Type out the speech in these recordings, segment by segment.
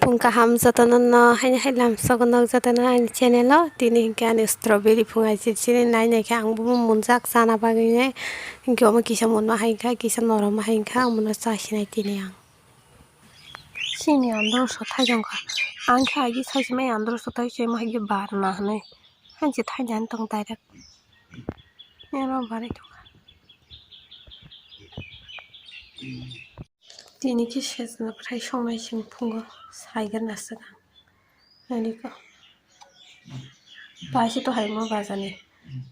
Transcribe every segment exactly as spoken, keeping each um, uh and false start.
Phung kaham jotono no haini hai lamsogo nok jotono ani channel o. Tini hinkhe ani strawberry phung hai se chini nai nai khe ang bo munjak chana bagwi nai. Hinkhe omo kisa munma hai kha, kisa norom hai kha, omono cha sinai tini ang. Chini andro so thai jong kha. Ang khe agi sai se mai andro so thai se mai agi bar na hinui. Hanchi thai dan tong direct. Nero bari tong kha. Tini khe sejna bwthai songnai chwng phungo saigen na swkang. Nani ko. Paisa to hai mo bajani.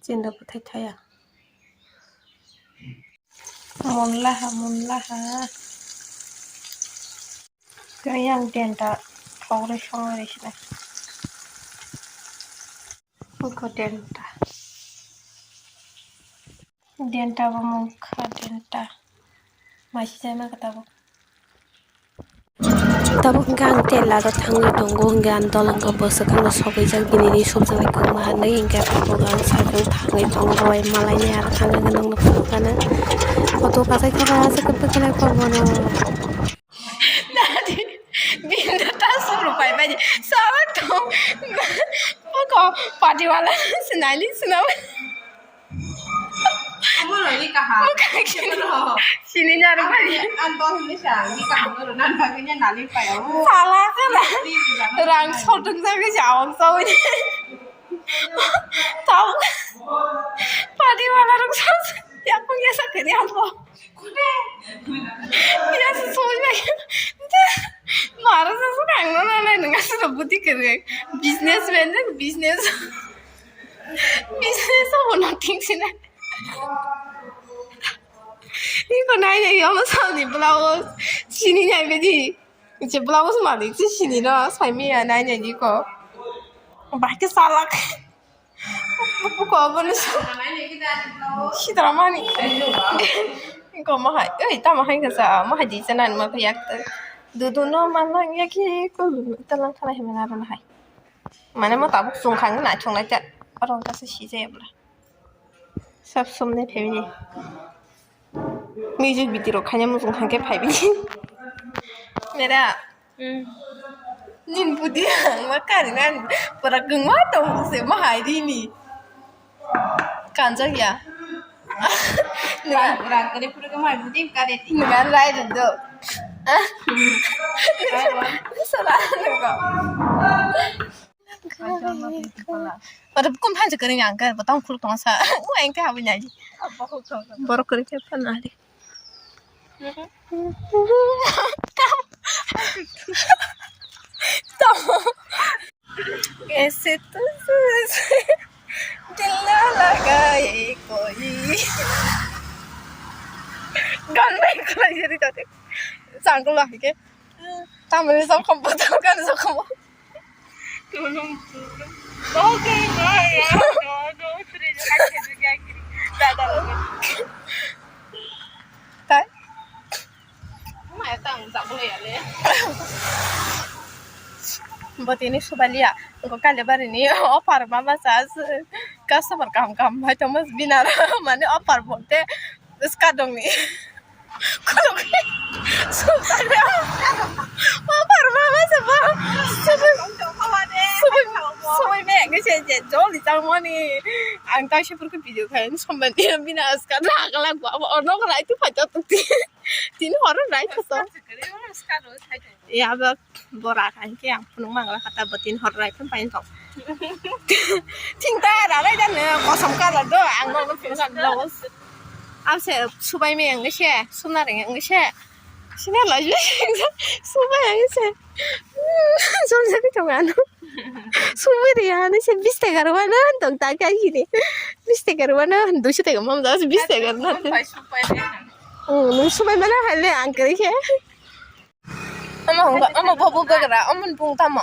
Chinda bwthai thaya. Monlaha, monlaha. Kaya ang denta thok rwi songnai rwi sinai. Uko denta. Denta bo mungkha denta. Maisi jai mangkha tabuk. Tabuk hwnkhe ang tei lada thangwi tongo, hwnkhe ang dolango bwswk kheno sogwijak, bini ri subjaknai kwbangma hinwi, hwnkhe tabuk ang cycle thangwi tongo, bai malainai aro thangwi nongno phunukgano. Auto kasai thangkha aswk kwbwi khe nai kormono. Dadi, binda ta suru pai pai. Sawa to. Ko patiwala sinali sinawa. Amoro ni kaham. Sini na ro pai. An to ni sa ni kaham ro nan ba ni nali pai. Sala sala. Rang sodung sa ke jawang sa wani. Tau. Patiwala rang sa. Ya ko ya sa kari ambo. Yes, soy bai. Mara sa sa kang na na na nga sa buti kare. Businessman na business. Business of nothing sina. Ni ko nai nai yo ma sa ni blouse. Sini nai be di. Je blouse ma di sini no sai mi ya nai nai di ko. Ba ke salak. Buko abono si-, sitramani. Ko mohai, oi, tamo hai kasa, mohai di sana ma kaya. Dudu no manang ya ki ko talang khala himana ro hai. Mane mo tabuk sung khang na chung lai ta. Oro kasa si jaya bla. Sab somne family. Music video rok khaina muchung thangkhe phai bini. Mera. Hmm. Nin budi ang ma kari nan pura gungma tong se ma hai rini. Kanjak ya. Rang, rang kari pura gungma budi kari ti. Ngan rai do. Ah. Sala nunggu. Oro kum thansa kwrwngni ang khe bo tong khuluk tong sa. Ang khe habwi nai. Borok kwrwi khe phano ari. Tamo. Kaise tu dil na lagaye koi. Gan bai khulai jeri tadi. Sangkul lah ke. Tamani sokam botol kan sokam. Tulung, tulung. Oke, bye, ya. No, no, sri jo kan khe jo kya kiri. Dada. Kai? Mai tang jabo ya le. Botini subalia, ko kale barini offer mama sas, customer kam kam bai thomas binar, mane offer bote, ska dongni. Khuluk. Sumsakre. O parma ma se ba. Sumui, sumui, sumui me ngi se je joli tangmani. Ang tai se purku video khai somban dia bina aska na kala gua ba ono kala itu pacha tuti. Tin horo rai khaso. Ya ba bora khai ke ang phunuk mangla khata bo tin horo rai phun pain thok. Thing ta ra rai dan kosom kala do ang no phun sa blouse. Ang se subai me ang se, suna reng ang se. Sina lai subai ang se. Sumsa ni tong ano. Subai de ano se bis taka rwa na tong ta kai kini. Bis taka rwa na duiso taka mam da bis taka na. Hmm, nung subai mana hale ang kari se. Ama hongga, ama bobo bagra, ama bung tamo.